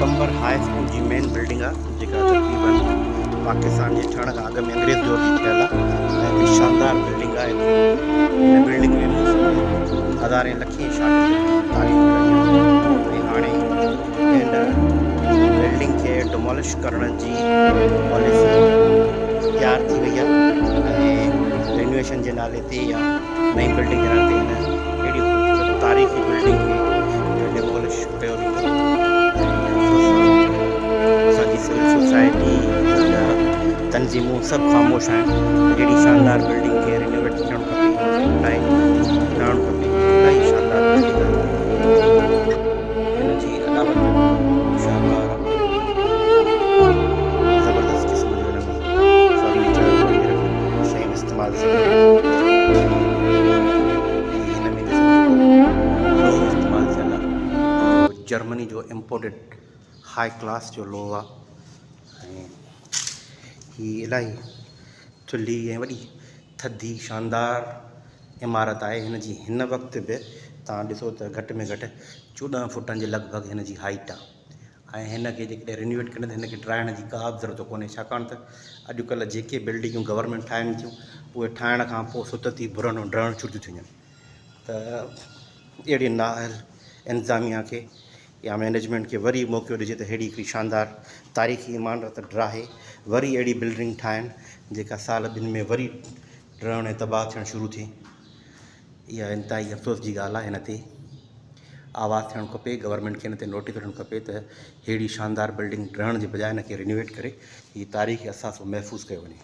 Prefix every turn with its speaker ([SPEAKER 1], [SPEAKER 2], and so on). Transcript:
[SPEAKER 1] Qambar high school جي main building آ جيڪا تقريبن پاڪستان جي ٺهڻ کان اڳ ۾ انگريز دور جي ٺهيل آ ۽ هڪ شاندار بلڊنگ آ هن بلڊنگ ۾ هزارين لکين شاگرد تعليم پرائي ۽ هاڻي هن بلڊنگ کي ڊمالش ڪرڻ جي پاليسي تيار ٿي وئي آ ۽ رينوويشن جي نالي تي يا نئين بلڊنگ جي نالي تي هن اهڙي خوبصورت تاريخي بلڊنگ کي ڊيمولش ڪيو ويندو ۽ افسوس سان اسان جي سول سوسائٽي اسان جا تنظيمون سڀ خاموش آهن اهڙي شاندار بلڊنگ کي رينوويٽ ٿيڻ کپي ۽ ٺهڻ کپي الاهي شاندار بلڊنگ آهي هن جي اڏاوت شاهڪار آهي زبردست قسم جو هن ۾ فرنيچر وغيره شيون استعمال ٿيل آهن ۽ هن ۾ ڏسو لوهه استعمال ٿيل آهي اهو جرمني جو امپورٽيڊ هاء ڪلاس جو لوهه آهي ۽ هي الاهي ٿلهي ۽ وڏي ٿڌي شاندار عمارت آهي هن جي هن وقت به توهان ڏسو ته گهٽ ۾ گهٽ 14 فوٽن جي لڳ ڀڳ هن جي هائيٽ آهي ۽ هن کي جيڪڏهن رينوويٽ ڪرڻ ته هن کي ڊاهڻ جي ڪا به ضرورت ڪونهي ڇاڪاڻ ته اڄڪلهه جيڪي بلڊنگون گورنمينٽ ٺاهين ٿيون اهي ٺاهڻ کان پوء ستت ئي ڀرڻ ۽ ڊهڻ شروع ٿيون ٿي وڃن ته اهڙي نااهل انتظاميا کي يا مئنيجمينٽ کي وري موقعو ڏجي ته ههڙي هڪڙي شاندار تاريخي عمارت ڊاهي وري اهڙي بلڊنگ ٺاهن جيڪا سال ٻن ۾ وري ڊهڻ ۽ تباهه ٿيڻ شروع ٿئي اها انتهائي افسوس جي ڳالهه آهي هن تي آواز ٿيڻ کپي گورنمينٽ کي هن تي نوٽيس وٺڻ کپي ته ههڙي شاندار بلڊنگ ڊهڻ جي بجاء هن کي رينوويٽ ڪري هي تاريخي اثاثو محفوظ ڪيو وڃي.